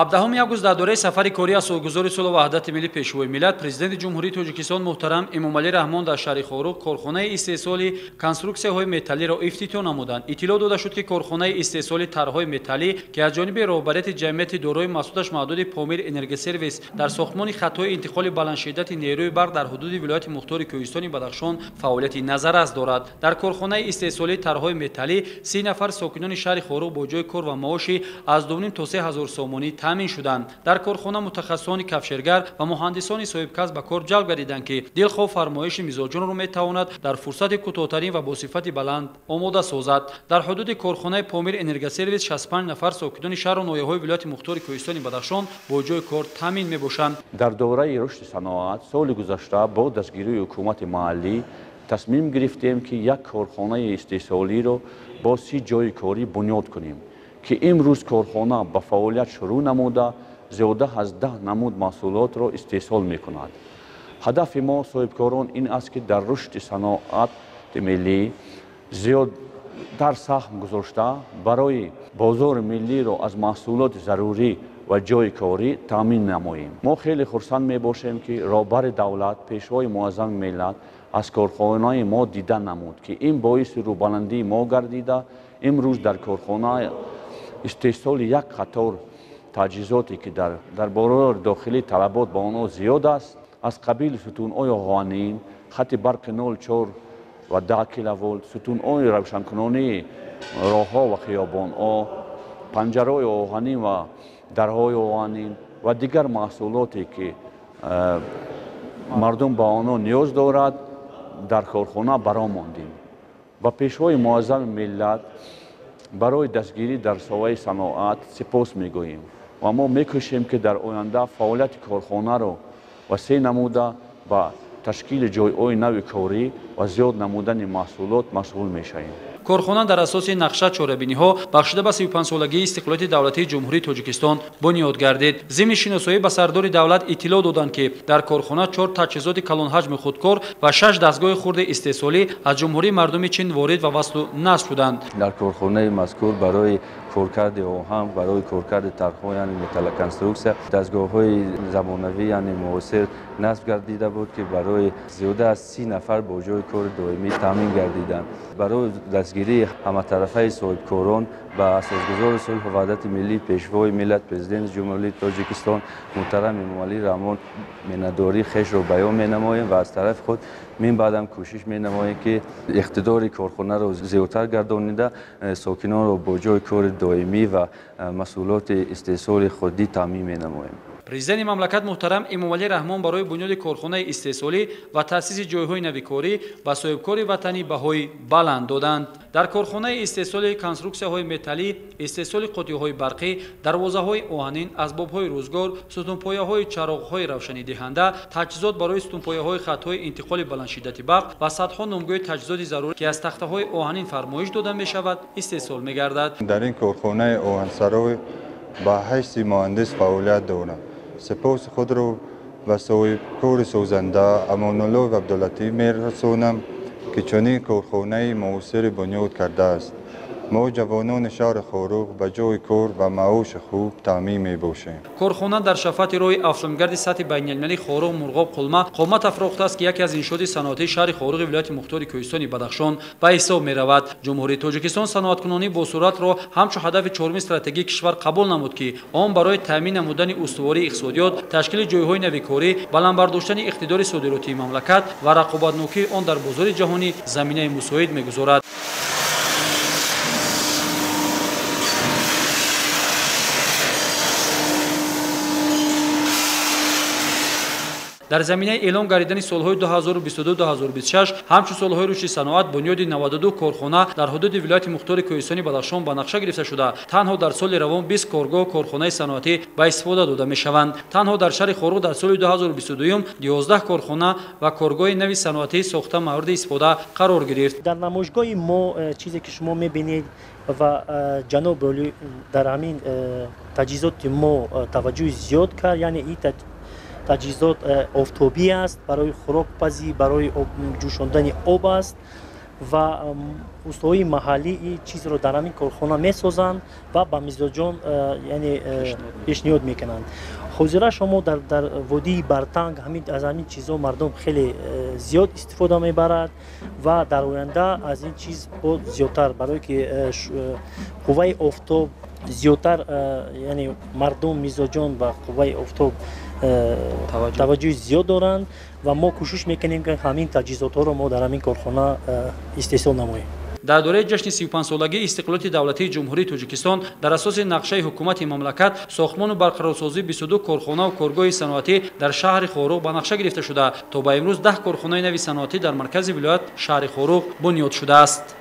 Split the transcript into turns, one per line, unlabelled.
17 август дар доираи сафари корӣ асосгузори сулҳу ваҳдати миллӣ, Пешвои миллат, Президенти Ҷумҳурии Тоҷикистон муҳтарам Эмомалӣ Раҳмон дар шаҳри Хоруғ корхонаи истеҳсоли конструксияҳои металлиро ифтитоҳ намуданд. Иттилоъ дода шуд, ки корхонаи истеҳсоли тарҳҳои металлӣ, ки аз ҷониби роҳбарияти ҷамъияти дорои маҳсулоташ маҳдуди Помир Энергосервис дар сохтмони хатҳои интиқоли баландшиддати нерӯи барқ дар ҳудуди вилояти мухтори Кӯҳистони Бадахшон фаъолияти назаррас дорад. Дар корхонаи истеҳсолии тарҳҳои металлӣ 30 нафар сокинони шаҳри Хоруғ бо ҷои кор ва маоши аз 2,5 то 3 ҳазор сомонӣ таъмин шуданд. Дар корхона мутахассисони кафшергар ва муҳандисони соҳибкасб ба кор ҷалб гардиданд, ки дилхоҳ фармоиши мизоҷонро метавонад дар фурсати кӯтоҳтарин ва бо сифати баланд омода созад. Дар ҳудуди корхонаи Помир Энергосервис 65 нафар сокинони шаҳру ноҳияҳои вилояти мухтори Кӯҳистони Бадахшон бо ҷои кор таъмин мебошанд.
Дар доираи рушди саноат соли гузашта бо дастгирии ҳукумати маҳаллӣ тасмим гирифтем, ки як корхонаи истеҳсолиро бо 30 ҷои корӣ бунёд кунем, ки имрӯз корхона ба фаъолият шурӯъ намуда зиёда аз 10 намуд маҳсулотро истеҳсол мекунад. Ҳадафи мо соҳибкорон ин аст, ки дар рушди саноати миллӣ зиёдтар саҳм гузошта барои бозори миллиро аз маҳсулоти зарурӣ ва ҷои корӣ таъмин намоем. Мо хеле хурсанд мебошем, ки роҳбари давлат, Пешвои муаззами миллат аз корхонаи мо дида намуд, ки ин боиси рӯбаландии мо гардида. Имрӯз дар корхона истеҳсоли як қатор таҷҳизоте, ки дар бозори дохилӣ талабот ба онҳо зиёд аст, аз қабили сутунҳои оҳанин, хати барқи 0,4 ва 10 киловолт, сутунҳои равшанкунонии роҳҳо ва хиёбонҳо, панҷараҳои оҳанин ва дарҳои оҳанин ва дигар маҳсулоте, ки мардум ба онҳо ниёз дорад, дар корхона баромондем. Ба Пешвои муаззами миллат барои дастгирӣ дар соҳаи саноат сипос мегӯем ва мо мекӯшем, ки дар оянда фаъолияти корхонаро васеъ намуда ба ташкили ҷойҳои нави корӣ ва зиёд намудани маҳсулот машғул мешавем.
Корхона дар асоси нақша чорабиниҳо бахшида ба 35-солагии истиқлолияти давлатии Ҷумҳурии Тоҷикистон бунёд гардид. Зимни шиносоӣ ба сардори давлат иттилоъ доданд, ки дар корхона 4 таҷҳизоти калонҳаҷми худкор ва 6 дастгоҳи хурди истеҳсолӣ аз Ҷумҳурии мардуми Чин ворид ва васлу насб шуданд.
Дар корхонаи мазкур барои коркарди оҳан, барои коркарди тарҳҳо, яъне металлоконструксия, дастгоҳҳои замонавӣ, яъне муосир насб гардида буд, ки барои зиёда аз 30 нафар бо ҷои кори доимӣ таъмин гардиданд. Барои дастгирии ҳаматарафаи соҳибкорон ба асосгузори сулҳу ваҳдати миллӣ, Пешвои миллат, Президенти Ҷумҳурии Тоҷикистон муҳтарам Эмомалӣ Раҳмон миннатдории хешро баён менамоем ва аз тарафи худ минбаъдам кӯшиш менамоем, ки иқтидори корхонаро зиёдтар гардонида сокинонро бо ҷои кори доимӣ ва маҳсулоти истеҳсоли худӣ таъмин менамоем.
Президенти мамлакат муҳтарам Эмомалӣ Раҳмон барои бунёди корхонаи истеҳсолӣ ва таъсиси ҷойҳои нави корӣ ба соҳибкори ватанӣ баҳои баланд доданд. Дар корхонаи истеҳсоли конструксияҳои металлӣ, истеҳсоли қутиҳои барқӣ, дарвозаҳои оҳанин, асбобҳои рӯзгор, сутунпояҳои чароғҳои равшанидиҳанда, таҷҳизот барои сутунпояҳои хатҳои интиқоли баландшиддати барқ ва садҳо номгӯи таҷҳизоти зарурӣ, ки аз тахтаҳои оҳанин фармоиш дода мешавад, истеҳсол мегардад.
Дар ин корхонаи оҳансарой ба ҳайси муҳандис фаъолият дорам. Сипоси худро ба соҳибкори созанда Амонуллоҳ Абдуллатиф мерасонам, ки чунин корхонаи муосире бунёд кардааст. Мо ҷавонони шаҳри Хоруғ ба ҷои кор ва маоши хуб таъмин мебошем.
Корхона дар шафати роҳи афлонгарди сатҳи байналмилалии Хоруғ Мурғоб Қулма қомат афрохтааст, ки яке аз иншооти саноатии шаҳри Хоруғи вилояти мухтори Кӯҳистони Бадахшон ба ҳисоб меравад. Ҷумҳурии Тоҷикистон саноаткунонӣ бо суръатро ҳамчун ҳадафи чоруми стратегии кишвар қабул намуд, ки он барои таъмин намудани устувории иқтисодиёт, ташкили ҷойҳои нави корӣ, баланд бардоштани иқтидори содиротии мамлакат ва рақобатнокии он дар бозори ҷаҳонӣ заминаи мусоид мегузорад. Дар заминаи эълон гардидани солҳои 2022-2026 ҳамчун солҳои рушди саноат бунёди 92 корхона дар ҳудуди вилояти мухтори Кӯҳистони Бадахшон ба нақша гирифта шуда, танҳо дар соли равон 20 коргоҳ корхонаи саноатӣ ба истифода дода мешаванд. Танҳо дар шаҳри Хоруғ дар соли 2022 11 корхона ва коргоҳи нави саноатӣ сохта мавриди истифода қарор гирифт.
Дар намоишгоҳи мо чизе ки шумо мебинед ва ҷаноби олӣ дар ҳамин таҷҳизоти мо таваҷҷӯҳи зиёд кард, яъне ин таҷҳизот офтобӣ аст, барои хӯрокпазӣ, барои ҷӯшондани об аст. Ва устоҳои маҳаллӣ ин чизро дар ҳамин корхона месозанд ва ба мизоҷон, яъне, пешниҳод мекунанд. Ҳозира шумо дар водии Бартанг аз ҳамин чизҳо мардум хеле зиёд истифода мебарад ва дар оянда аз ин чиз боз зиёдтар, барое ки қувваи офтоб зиёдтар, яъне мардум, мизоҷон ба қувваи офтоб таваҷҷӯҳи зиёд доранд ва мо кӯшиш мекунем, ки ҳамин таҷҳизотҳоро мо дар ҳамин корхона истеҳсол намоем.
Дар доираи ҷашни 35-солагии истиқлолияти давлатии Ҷумҳурии Тоҷикистон дар асоси нақшаи ҳукумати мамлакат сохтмону барқарорсозии 22 корхонаву коргоҳи саноатӣ дар шаҳри Хоруғ ба нақша гирифта шуда, то ба имрӯз 10 корхонаи нави саноатӣ дар маркази вилоят, шаҳри Хоруғ, бунёд шудааст.